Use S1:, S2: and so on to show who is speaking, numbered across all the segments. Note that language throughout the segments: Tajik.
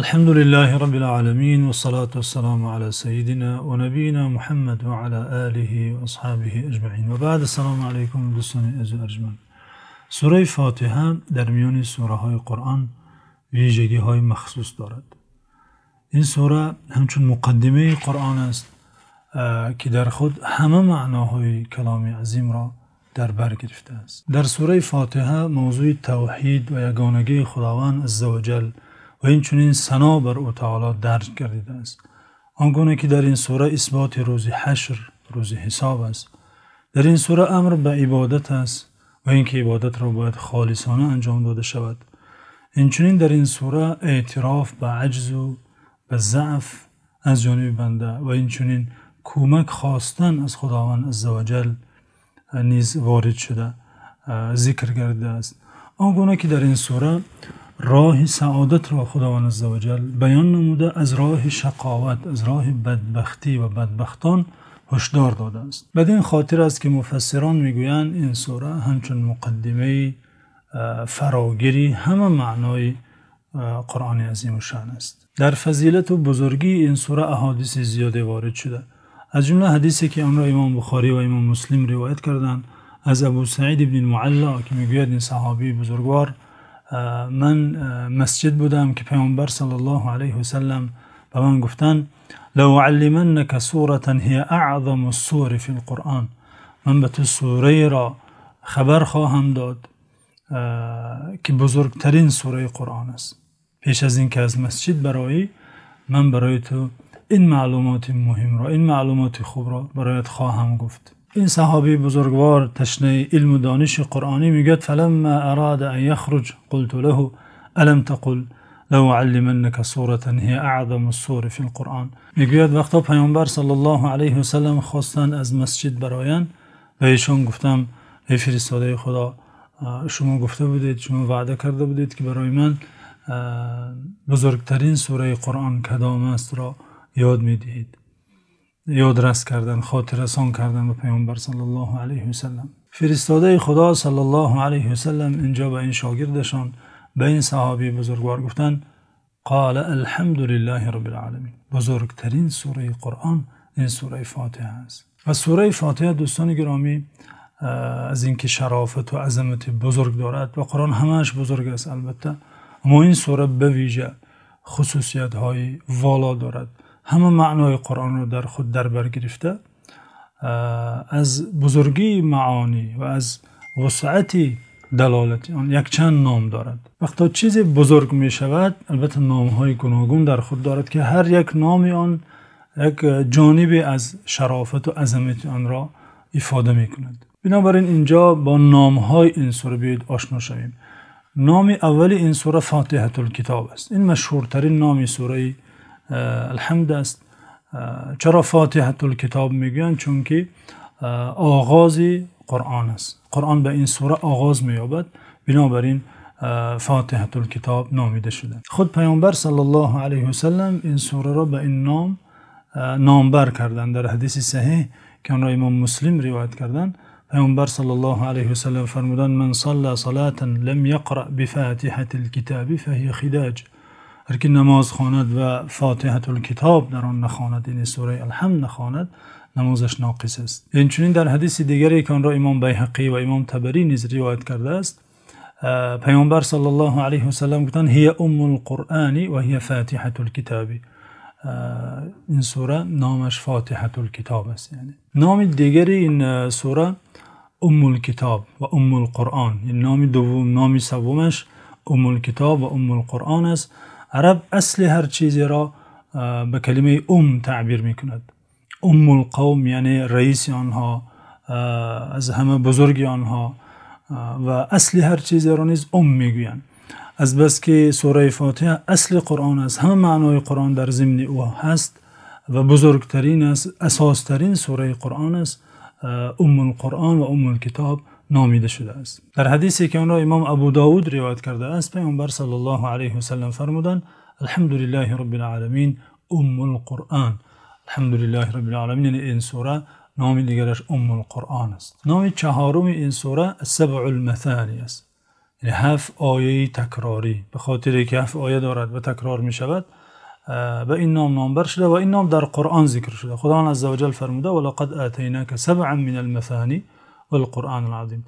S1: الحمد لله رب العالمين والصلاة والسلام على سيدنا ونبينا محمد وعلى آله وأصحابه أجمعين وبعد السلام عليكم дӯстони азиз арҷманд. Сураи Фотиҳа дар миёни сураҳои Қуръон вижагиҳои махсус дорад. Ин сура ҳамчун муқаддимаи Қуръон аст, ки дар худ ҳама маъноҳои каломи азимро дар бар гирифтааст. Дар сураи Фотиҳа мавзӯи тавҳид ва ягонагии Худованд азза ва ҷалл ва инчунин сано бар ӯ таъоло дарҷ гардидааст. Он гуна ки дар ин сура исботи рӯзи ҳашр, рӯзи ҳисоб аст. Дар ин сура амр ба ибодат аст ва инки ибодатро бояд холисона анҷом дода шавад. Инчунин дар ин сура эътироф ба аҷз ва ба заъф аз ҷониби банда ва инчунин кӯмак хостан аз Худованд азза ва ҷалл низ ворид шуда зикр гардидааст. Он гуна ки дар ин сура роҳи саодатро Худованд азза ва ҷалл баён намуда, аз роҳи шақоват, аз роҳи бадбахтӣ ва бадбахтон ҳушдор додааст. Бад-ин хотир аст ки муфассирон мегӯянд ин сура ҳамчун муқаддимаи фарогири ҳама маънои Қуръони азимушшаън аст. Дар фазилат ва бузургии ин сура аҳодиси зиёде ворид шуда, аз ҷумла ҳадисе ки онро имом Бухорӣ ва имом Муслим ривоят карданд аз Абу Саид ибни Муалло, ки мегӯяд ин саҳобии бузургвор: ман масҷид будам ки Паёмбар саллаллоҳу алайҳи васаллам ба ман гуфтанд: لأعلمنك سورة هي أعظم السور في القرآن. Ман ба ту сураеро хабар хоҳам дод, ки бузургтарин сураи Қуръон аст. Пеш аз инки аз масҷид бароӣ, ман барои ту ин маълумоти муҳимро, ин маълумоти хубро бароят хоҳам гуфт. Ин саҳобии бузургвор ташнаи илму дониши қуръонӣ мегӯяд: فلما أراد أن يخرج قلت له ألم تقل لأعلمنك سورة هي أعظم السور في القرآن. Мегӯяд вақте Паёмбар саллаллоҳу алайҳи васаллам хостанд аз масҷид бароянд, ба эшон гуфтам: эй фиристодаи Худо, шумо гуфта будед, шумо ваъда карда будед, ки барои ман бузургтарин сураи Қуръон кадом аст ро ёд медиҳед. Ёдрас кардан, хотиррасон кардан ба Паёмбар саллаллоҳу алайҳи васаллам. Фиристодаи Худо саллаллоҳу алайҳи васаллам инҷо ба ин шогирдашон, ба ин саҳобии бузургвор гуфтанд: قال الحمد لله رب العالمين. Бузургтарин сураи Қуръон ин сураи Фотиҳа аст. Ва сураи Фотиҳа, дӯстони гиромӣ, аз инки шарофат ва азамати бузург дорад ва Қуръон ҳамааш бузург аст албатта, аммо ин сура ба вижа хусусиятҳои воло дорад. Ҳама маънои Қуръонро дар худ дар бар гирифта, аз бузургии маъонӣ ва аз вусъати далолати он якчанд ном дорад. Вақте чизе бузург мешавад, албатта номҳои гуногун дар худ дорад, ки ҳар як номи он як ҷонибе аз шарофат ва азамати онро ифода мекунад. Бинобар ин инҷо бо номҳои ин сура биёед ошно шавем. Номи аввали ин сура Фотиҳатул Китоб аст. Ин машҳуртарин номи сураи Алҳамд аст. Чаро Фотиҳатул Китоб мегӯянд? Чунки оғози Қуръон аст. Қуръон ба ин сура оғоз меёбад, бинобар ин Фотиҳатул Китоб номида шуда. Худ Паёмбар саллаллоҳу алайҳи васаллам ин сураро ба ин ном номбар карданд. Дар ҳадиси саҳеҳ, ки онро имом Муслим ривоят карданд, Паёмбар саллаллоҳу алайҳи васаллам фармуданд: من صلى صلاة لم يقرأ بفاتحة الكتاب فهي خداج. Ҳар ки намоз хонад ва Фотиҳатул Китоб дар он нахонад, яъне сураи Алҳамд нахонад, намозаш ноқис аст. Инчунин дар ҳадиси дигаре, ки онро имом Байҳақӣ ва имом Табарӣ низ ривоят кардааст, Паёмбар саллаллоҳу алайҳи васаллам гуфтанд: هي أم القرآن وهي فاتحة الكتاب. Ин сура номаш Фотиҳатул Китоб аст. Яъне номи дигари ин сура Уммул Китоб ва Уммул Қуръон. Ин номи дуввум, номи севумаш Уммул Китоб ва Уммул Қуръон аст. Араб асли ҳар чизеро ба калимаи ум таъбир мекунад. Уммул қавм яъне раиси онҳо, аз ҳама бузурги онҳо, ва асли ҳар чизеро низ ум мегӯянд. Аз бас ки сураи Фотиҳа асли Қуръон аст, ҳама маънои Қуръон дар зимни ӯ ҳаст ва бузургтарин аст, асостарин сураи Қуръон аст, Уммул Қуръон ва Уммул Китоб номида шудааст. Дар ҳадисе ки онро имом Абу Довуд ривоят кардааст, Паёмбар саллаллоҳу алайҳи васаллам фармуданд: الحمد لله رب العالمين أم القرآن. الحمد لله رب العالمين, яъне ин сура номи дигараш Уммул Қуръон аст. Номи чаҳоруми ин сура السبع المثاني аст. Яъне ҳафт ояи такрорӣ, ба хотири инки ҳафт оя дорад ва такрор мешавад, ба ин ном номбар шуда ва ин ном дар Қуръон зикр шуда. Худованди азза ва ҷалл фармуда: "Ва лақад отайнока сабъан минал-масонӣ вал-Қуръонил-азим".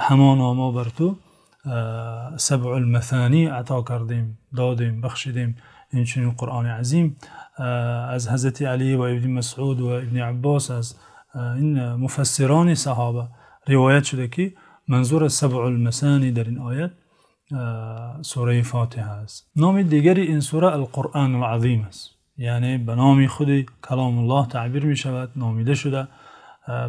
S1: Ҳамоно мо бар ту сабъул-масонӣ ато кардем, додем, бахшидем. Инчунин Қуръони Азим аз Ҳазрати Алӣ ва Ибни Масъуд ва Ибни Аббос аз ин муфассирони саҳоба ривоят шуда, ки манзур аз сабъул-масонӣ дар ин оят сураи Фотиҳа аст. Номи дигари ин сура Ал-Қуръонул-Азим аст. Яъне ба номи худи Каломуллоҳ таъбир мешавад, номида шуда.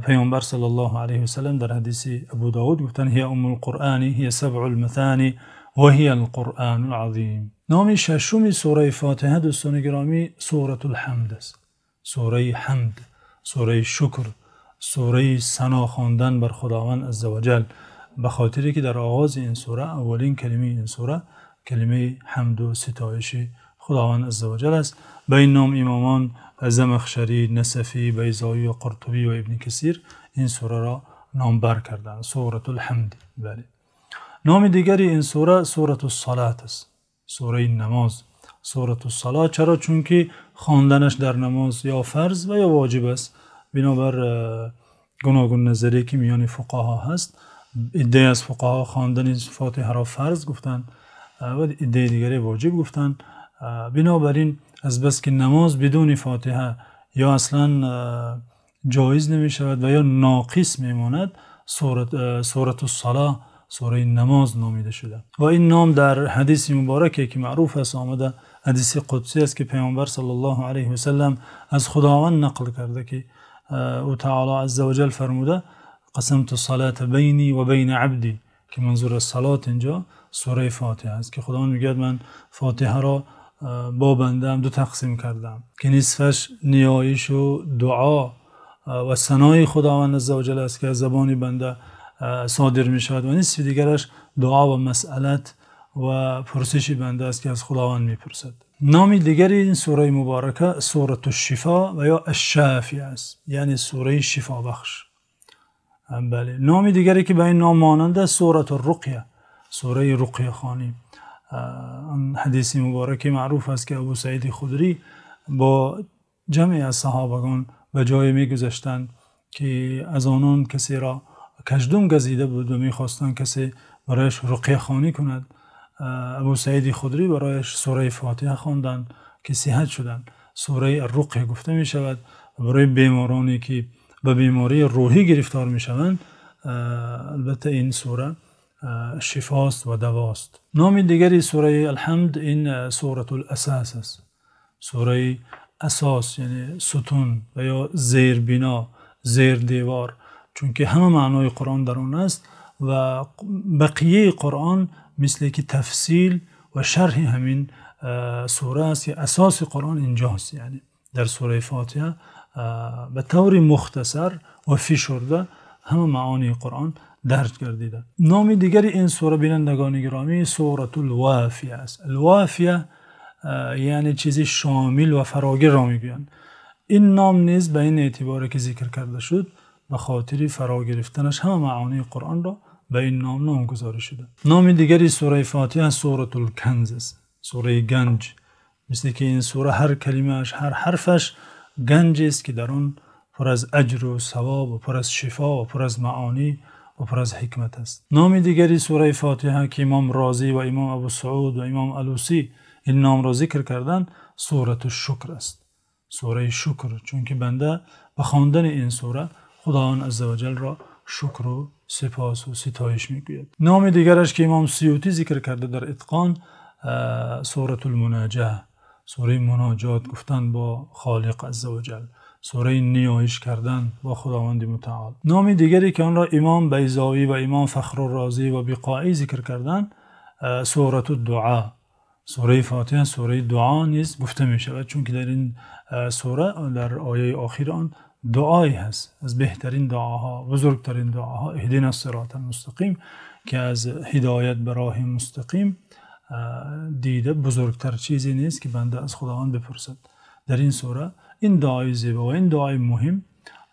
S1: Паёмбар саллаллоҳу алайҳи васаллам дар ҳадиси Абӯдовуд гуфтанд: "هي أم القرآن، هي سبع المثاني وهي القرآن العظيم". Номи шашуми сураи Фотиҳа, дӯстони гиромӣ, Сураи Ҳамд аст. Сураи Ҳамд, сураи Шукр, сураи сано хондан бар Худованди азза ва ҷалл, ба хотири ки дар оғози ин сура, аввалин калимаи ин сура калимаи ҳамду ситоиши Худованди азза ва ҷалл аст. Ба ин ном имомон Замахшарӣ, Насафӣ, Байзовӣ ва Қуртубӣ ва Ибни Касир ин сураро номбар карданд. Сураи Ҳамд. Бале. Номи дигари ин сура Сураи Салот аст. Сураи намоз. Сураи Салот чаро? Чунки хонданаш дар намоз ё фарз ва ё воҷиб аст. Бинобар гуногун назаре ки миёни фуқаҳо ҳаст, иддае аз фуқаҳо хондани Фотиҳаро фарз гуфтанд ва иддаи дигаре воҷиб гуфтанд. Бинобар ин аз бас ки намоз бидуни Фотиҳа ё аслан ҷоиз намешавад ва ё ноқис мемонад, Сураи Салот сураи намоз номида шуда. Ва ин ном дар ҳадиси мубораке ки маъруф аст омада, ҳадиси қудсӣ аст, ки Паёмбар саллаллоҳу алайҳи васаллам аз Худованд нақл карда, ки ӯ таъоло азза ва ҷалл фармуда: "قسمت الصلاة بيني وبين عبدي", ки манзур аз салот инҷо сураи Фотиҳа аст, ки Худованд мегӯяд: ман Фотиҳаро бо бандаам ду тақсим кардам, ки нисфаш ниёиш ва дуо ва санои Худованди азза ва ҷалл аст, ки аз забони банда содир мешавад, ва нисфи дигараш дуо ва масъалат ва пурсиши банда аст, ки аз Худованд мепурсад. Номи дигари ин сураи муборака Сураи Шифо ва ё Аш-Шофия аст, яъне сураи шифобахш. Бале. Номи дигаре ки ба ин ном монанд аст Сураи Руқя, сураи Руқяхонӣ. Он ҳадиси мубораке маъруф аст, ки Абӯ Саиди Худрӣ бо ҷамъе аз саҳобагон ба ҷое мегузаштанд, ки аз онон касеро каждум газида буд ва мехостанд касе барояш руқяхонӣ кунад. Абӯ Саиди Худрӣ барояш сураи Фотиҳа хонданд, ки сиҳат шуданд. Сураи Руқя гуфта мешавад барои бемороне ки ба бемории рӯҳӣ гирифтор мешаванд. Албатта ин сура шифост ва давост. Номи дигари сураи Ҳамд ин Сураи Асос аст. Сураи Асос яъне сутун ва ё зербино, зердевор, чунки ҳама маънои Қуръон дар он аст ва бақияи Қуръон мисли ки тафсил ва шарҳи ҳамин сура аст, ки асоси Қуръон инҷост, яъне дар сураи Фотиҳа ба таври мухтасар ва фишурда ҳама маъонии Қуръон дарҷ гардида. Номи дигари ин сура, бинандагони гиромӣ, Сураи Вофия аст. Вофия яъне чизе шомил ва фарогирро мегӯянд. Ин ном низ ба ин эътиборе ки зикр карда шуд, ба хотири фаро гирифтанаш ҳама маъонии Қуръонро ба ин ном номгузорӣ шуда. Номи дигари сураи Фотиҳа Сураи Канз аст. Сураи Ганҷ. Мисли ки ин сура ҳар калимааш, ҳар ҳарфаш ганҷ аст, ки дар он пур аз аҷру савоб ва пур аз шифо ва пур аз маъонӣ ва пур аз ҳикмат аст. Номи дигари сураи Фотиҳа, ки имом Розӣ ва имом Абӯ Саъуд ва имом Алусӣ ин номро зикр карданд, Сураи Шукр аст. Сураи Шукр, чунки банда ба хондани ин сура Худованди азза ва ҷаллро шукру сипос ва ситоиш мегӯяд. Номи дигараш, ки имом Суютӣ зикр карда дар Итқон, Сураи Муноҷот, сураи муноҷот гуфтан бо Холиқ азза ва ҷалл, сураи ниёиш кардан бо Худованди мутаъол. Номи дигаре ки онро имом Байзовӣ ва имом Фахри Розӣ ва Биқоӣ зикр карданд, Сураи Дуо. Сураи Фотиҳа сураи Дуо низ гуфта мешавад, чунки дар ин сура дар ояи охири он дуое ҳаст аз беҳтарин дуоҳо, бузургтарин дуоҳо: اهدنا الصراط المستقیم, ки аз ҳидоят ба роҳи мустақим дида бузургтар чизе нест, ки банда аз Худованд бипурсад. Дар ин сура ин дуои зебо ва ин дуои муҳим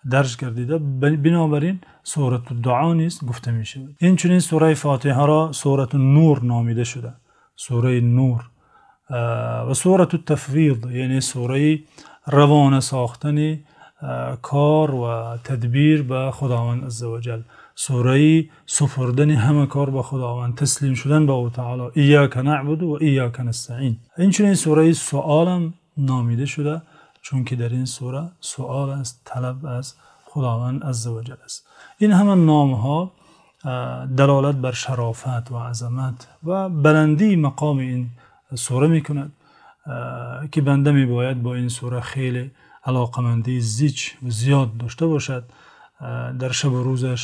S1: Дарҷ гардида, бинобар ин сураи Дуо низ гуфта мешавад. Инчунин сураи Фотиҳаро сураи Нур номида шуда, сураи Нур ва сураи Тафвиз, яъне сураи равона сохтани кор ва тадбир ба Худованди азза ва ҷалл, сураи супурдани ҳама кор ба Худованд, таслим шудан ба Ӯ таъоло, Иййока наъбуду ва иййока настаъин. Инчунин сураи Суол ҳам номида шуда, чунки дар ин сура суол аст, талаб аз Худованди азза ва ҷалл аст. Ин ҳама номҳо далолат бар шарофат ва азамат ва баландии мақоми ин сура мекунад, ки банда мебояд бо ин сура хеле алоқамандии зич ва зиёд дошта бошад, дар шабу рӯзаш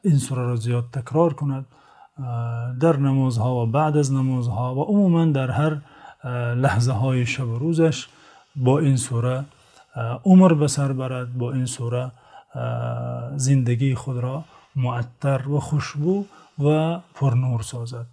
S1: ин сураро зиёд такрор кунад, дар намозҳо ва баъд аз намозҳо ва умуман дар ҳар лаҳзаҳои шабу рӯзаш бо ин сура умр ба сар барад, бо ин сура зиндагии худро муаттар ва хушбӯ ва пурнур созад.